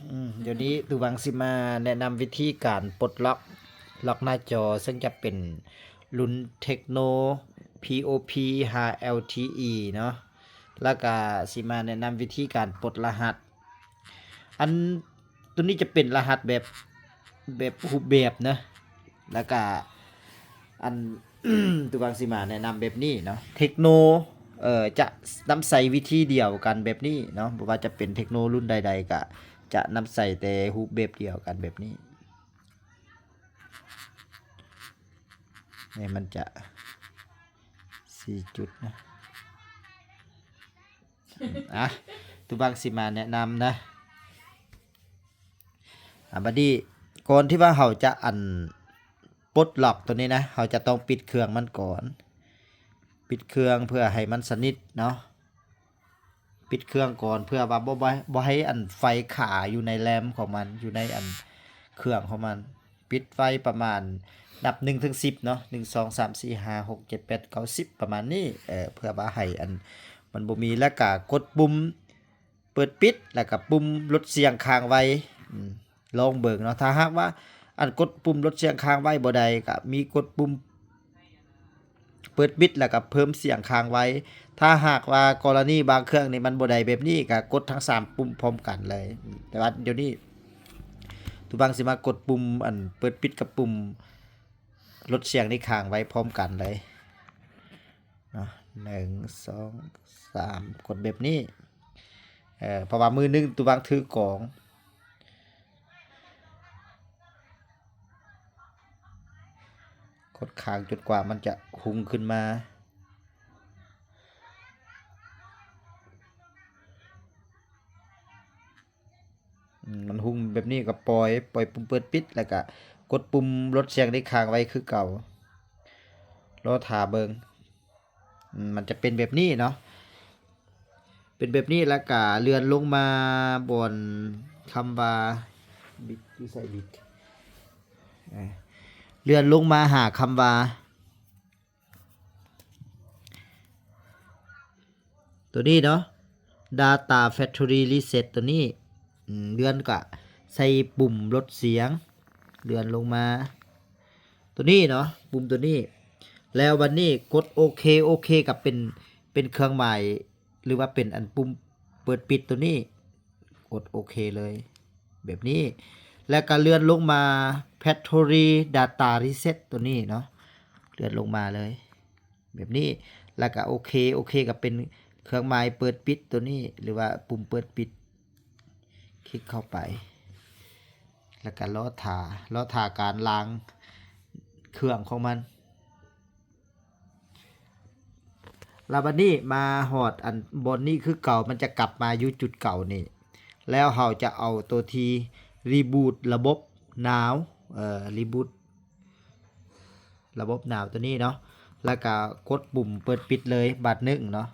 ອືມ ດຽວນີ້ຕູວັງຊິມາແນະນຳວິທີການປົດລັອກ ລັອກໜ້າຈໍ ເຊິ່ງຈະເປັນລຸ້ນ Tecno ພີໂອພີ ຫ້າແອລທີອີ ເນາະ ແລ້ວກະຊິມາແນະນຳວິທີການປົດລະຫັດ. ອັນ ໂຕນີ້ຈະເປັນລະຫັດແບບ ແບບຮູບແບບເນາະ ແລ້ວກະ ອັນ ຕູວັງຊິມາແນະນຳແບບນີ້ເນາະ Tecno ເອີ ຈະນຳໃຊ້ວິທີດຽວກັນແບບນີ້ເນາະ ບໍ່ວ່າຈະເປັນ Tecno ລຸ້ນໃດໆ ກະຈະນຳໃຊ້ແຕ່ຮູບແບບດຽວກັນແບບນີ້. ນີ້ມັນຈະສີ່ຈຸດນະ. ອ່ະ ຕູວັງຊິມາແນະນຳນະ. ອ່າ ບັດນີ້ ກ່ອນທີ່ວ່າເຮົາຈະ ອັນ ປົດລັອກໂຕນີ້ນະ ເຮົາຈະຕ້ອງປິດເຄື່ອງມັນກ່ອນ. ປິດເຄື່ອງເພື່ອໃຫ້ມັນສະໜິດເນາະ. ປິດເຄື່ອງກ່ອນ ເພື່ອວ່າບໍ່ ບໍ່ ບໍ່ໃຫ້ ອັນ ໄຟຄາຢູ່ໃນ RAM ຂອງມັນ ຢູ່ໃນ ອັນ ເຄື່ອງຂອງມັນ. ປິດໄວ້ປະມານນັບໜຶ່ງເຖິງສິບເນາະ ໜຶ່ງ ສອງ ສາມ ສີ່ ຫ້າ ຫົກ ເຈັດ ແປດ ເກົ້າ ສິບ ປະມານນີ້ ເອີ ເພື່ອວ່າໃຫ້ ອັນ ມັນບໍ່ມີ ແລ້ວກະກົດປຸ່ມເປີດປິດ ແລ້ວກະປຸ່ມລົດສຽງຄ້າງໄວ້ ອືມ ລອງເບິ່ງເນາະ. ຖ້າຫາກວ່າ ອັນ ກົດປຸ່ມລົດສຽງຄ້າງໄວ້ບໍ່ໄດ້ ກະມີກົດປຸ່ມ ເປີດປິດ ແລ້ວກະເພີ່ມສຽງຄ້າງໄວ້. ຖ້າຫາກວ່າກໍລະນີບາງເຄື່ອງນີ້ມັນບໍ່ໄດ້ແບບນີ້ ກະກົດທັງສາມປຸ່ມພ້ອມກັນເລີຍ. ແຕ່ວ່າດຽວນີ້ຕູວັງຊິມາກົດປຸ່ມ ອັນ ເປີດປິດກັບປຸ່ມລົດສຽງນີ້ຄ້າງໄວ້ພ້ອມກັນເລີຍເນາະ ໜຶ່ງ ສອງ ສາມ ກົດແບບນີ້ ເອີ ເພາະວ່າມືໜຶ່ງຕູວັງຖືກອງ. ກົດຄ້າງຈົນກວ່າມັນຈະຮຸ່ງຂຶ້ນມາ. ອືມ ມັນຮຸ່ງແບບນີ້ກໍປ່ອຍ ປ່ອຍປຸ່ມເປີດປິດ ແລ້ວກໍກົດປຸ່ມລົດສຽງທີ່ຄ້າງໄວ້ຄືເກົ່າ. ລໍຖ້າເບິ່ງ. ອືມ ມັນຈະເປັນແບບນີ້ເນາະ ເປັນແບບນີ້ ແລ້ວກະເລື່ອນລົງມາບ່ອນຄຳວ່າ ບິດ ຢູ່ໃສບິດ ເອີ ເລື່ອນລົງມາຫາຄຳວ່າ ໂຕນີ້ເນາະ Data Factory Reset ໂຕນີ້ ອືມ ເລື່ອນກະໃສ່ປຸ່ມລົດສຽງ ເລື່ອນລົງມາ ໂຕນີ້ເນາະ ປຸ່ມໂຕນີ້ ແລ້ວບັດນີ້ກົດໂອເຄ ໂອເຄກໍເປັນ ເປັນເຄື່ອງໝາຍ ຫຼືວ່າເປັນອັນປຸ່ມເປີດປິດໂຕນີ້ ກົດໂອເຄເລີຍ ແບບນີ້ ແລ້ວກໍເລື່ອນລົງມາ Factory Data Reset ໂຕນີ້ເນາະ ເລື່ອນລົງມາເລີຍ ແບບນີ້ ແລ້ວກໍໂອເຄ ໂອເຄກໍເປັນເຄື່ອງໝາຍເປີດປິດໂຕນີ້ ຫຼືວ່າປຸ່ມເປີດປິດ ຄລິກເຂົ້າໄປ ແລ້ວກໍລໍຖ້າ ລໍຖ້າການລ້າງເຄື່ອງຂອງມັນ. ແລ້ວບັດນີ້ມາຮອດອັນບ່ອນນີ້ຄືເກົ່າ ມັນຈະກັບມາຢູ່ຈຸດເກົ່ານີ້ ແລ້ວເຮົາຈະເອົາໂຕທີ່ Reboot ລະບົບ Now ເອີ Reboot ລະບົບ Now ໂຕນີ້ເນາະ ແລ້ວກໍກົດປຸ່ມເປີດປິດເລີຍບາດໜຶ່ງເນາະ.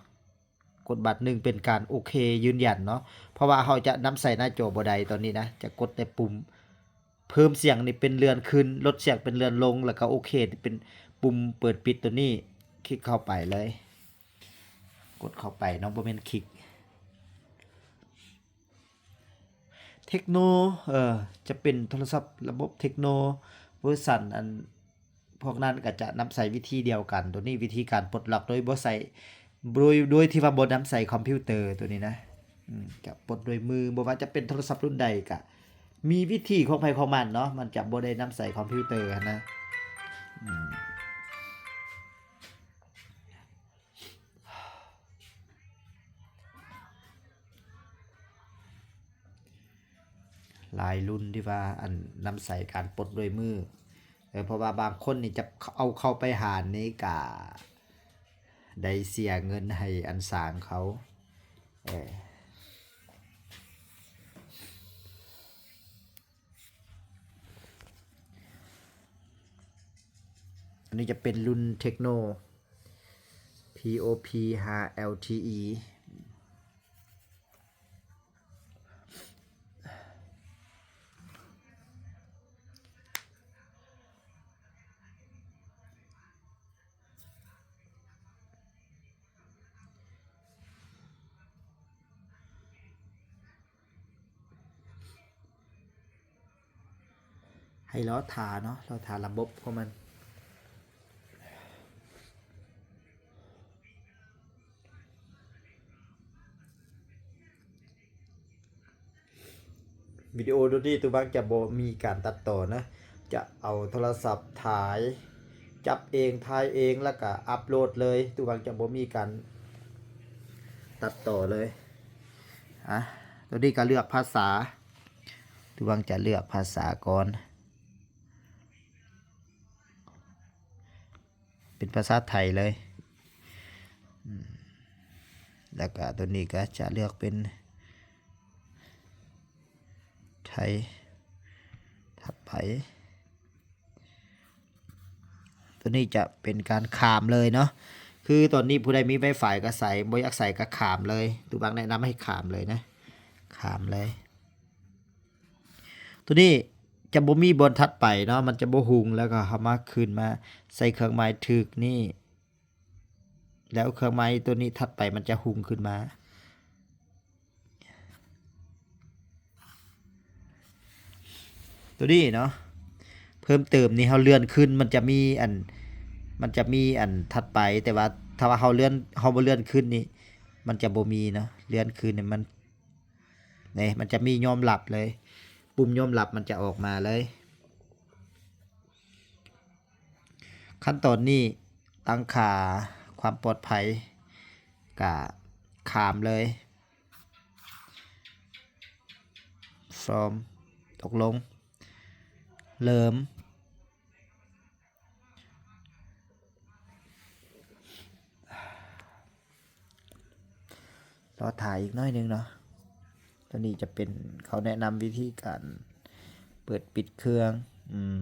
ກົດບາດໜຶ່ງເປັນການໂອເຄຢືນຢັນເນາະ ເພາະວ່າເຮົາຈະນຳໃຊ້ໜ້າຈໍບໍ່ໄດ້ຕອນນີ້ນະ ຈະກົດແຕ່ປຸ່ມເພີ່ມສຽງນີ້ເປັນເລື່ອນຂຶ້ນ ລົດສຽງເປັນເລື່ອນລົງ ແລ້ວກໍໂອເຄເປັນປຸ່ມເປີດປິດໂຕນີ້ ຄລິກເຂົ້າໄປເລີຍ ກົດເຂົ້າໄປເນາະ ບໍ່ແມ່ນຄລິກ. Tecno ເອີ ຈະເປັນໂທລະສັບລະບົບ Tecno ເວີຊັນອັນ ພວກນັ້ນກໍຈະນຳໃຊ້ວິທີດຽວກັນ ໂຕນີ້ວິທີການປົດລັອກໂດຍບໍ່ໃຊ້ ໂດຍ ໂດຍທີ່ວ່າບໍ່ນຳໃຊ້ຄອມພິວເຕີໂຕນີ້ນະ ອືມ ຈະປົດດ້ວຍມື ບໍ່ວ່າຈະເປັນໂທລະສັບລຸ້ນໃດກະມີວິທີຂອງໃຜຂອງມັນເນາະ ມັນຈະບໍ່ໄດ້ນຳໃຊ້ຄອມພິວເຕີຫັ້ນນະ ອືມ. ຫຼາຍລຸ້ນທີ່ວ່າ ອັນ ນຳໃຊ້ການປົດດ້ວຍມື ເອີ ເພາະວ່າບາງຄົນນີ້ຈະເອົາເຂົ້າໄປຮ້ານນີ້ກະໄດ້ເສຍເງິນໃຫ້ອັນຊ່າງເຂົາ ເອີ. ອັນນີ້ຈະເປັນລຸ້ນ Tecno ພີໂອພີ ຫ້າແອລທີອີ. ໃຫ້ລໍຖ້າເນາະ, ລໍຖ້າລະບົບຂອງມັນ. ວິດີໂອໂຕນີ້ ຕູວັງຈະບໍ່ມີການຕັດຕໍ່ນະ, ຈະເອົາໂທລະສັບຖ່າຍ, ຈັບເອງ, ຖ່າຍເອງ ແລ້ວກະອັບໂຫຼດເລີຍ. ຕູວັງຈະບໍ່ມີການຕັດຕໍ່ເລີຍ. ອະ ໂຕນີ້ກະເລືອກພາສາ, ຕູວັງຈະເລືອກພາສາກ່ອນ. ເປັນພາສາໄທເລີຍ. ອືມ ແລ້ວກະໂຕນີ້ກະຈະເລືອກເປັນໄທ ຖັດໄປ. ໂຕນີ້ຈະເປັນການຂ້າມເລີຍເນາະ, ຄືຕອນນີ້ຜູ້ໃດມີໄວຟາຍກະໃຊ້, ບໍ່ຢາກໃຊ້ກະຂ້າມເລີຍ. ຕູວັງແນະນຳໃຫ້ຂ້າມເລີຍນະ, ຂ້າມເລີຍ. ໂຕນີ້ຈະບໍ່ມີບ່ອນຖັດໄປເນາະ, ມັນຈະບໍ່ຮຸ່ງ. ແລ້ວກໍເຮົາມາ ຂຶ້ນມາໃສ່ເຄື່ອງໝາຍຖືກນີ້, ແລ້ວເຄື່ອງໝາຍໂຕນີ້ຖັດໄປມັນຈະຮຸ່ງຂຶ້ນມາ. ໂຕນີ້ເນາະ, ເພີ່ມເຕີມນີ້ ເຮົາເລື່ອນຂຶ້ນ ມັນຈະມີອັນ ມັນຈະມີອັນຖັດໄປ, ແຕ່ວ່າຖ້າວ່າເຮົາເລື່ອນ ເຮົາບໍ່ເລື່ອນຂຶ້ນນີ້ ມັນຈະບໍ່ມີເນາະ. ເລື່ອນຂຶ້ນນີ້ມັນ ນີ້ ມັນຈະມີຍອມຮັບເລີຍ, ປຸ່ມຍອມຮັບມັນຈະອອກມາເລີຍ. ຂັ້ນຕອນນີ້ຕັ້ງຄ່າຄວາມປອດໄພ ກະຂ້າມເລີຍ. ຊອມ ຕົກລົງ ເລີ່ມ. ລໍຖ້າອີກໜ້ອຍໜຶ່ງເນາະ. ໂຕນີ້ຈະເປັນ ເຂົາແນະນຳວິທີການເປີດປິດເຄື່ອງ. ອືມ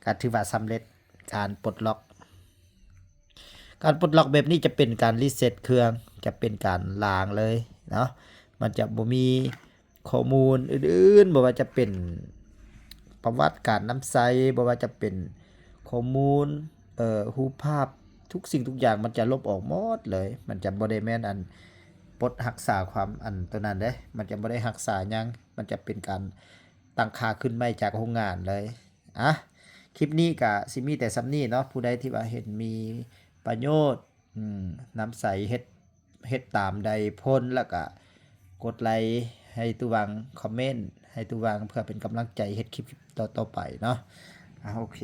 ກະຖືວ່າສຳເລັດການປົດລັອກ. ການປົດລັອກແບບນີ້ຈະເປັນການຣີເຊັດເຄື່ອງ, ຈະເປັນການລ້າງເລີຍເນາະ. ມັນຈະບໍ່ມີ ຂໍ້ມູນອື່ນໆ, ບໍ່ວ່າຈະເປັນປະຫວັດການນຳໃຊ້, ບໍ່ວ່າຈະເປັນຂໍ້ມູນ, ເອີ, ຮູບພາບ, ທຸກສິ່ງທຸກຢ່າງມັນຈະລົບອອກໝົດເລີຍ. ມັນຈະບໍ່ໄດ້ແມ່ນອັນປົດຮັກສາຄວາມອັນໂຕນັ້ນເດ້, ມັນຈະບໍ່ໄດ້ຮັກສາຫຍັງ, ມັນຈະເປັນການຕັ້ງຄ່າຂຶ້ນໃໝ່ຈາກໂຮງງານເລີຍ. ອະ, ຄລິບນີ້ກະຊິມີແຕ່ສ່ຳນີ້ເນາະ. ຜູ້ໃດທີ່ວ່າເຫັນມີປະໂຫຍດ, ອືມ, ນຳໃຊ້ເຮັດ ເຮັດຕາມໄດ້ຜົນ ແລ້ວກະກົດໄລໃຫ້ຕູວັງ, ຄອມເມັນໃຫ້ຕູວັງ ເພື່ອເປັນກຳລັງໃຈເຮັດຄລິບຕໍ່ໆໄປເນາະ. ອາ ໂອເຄ.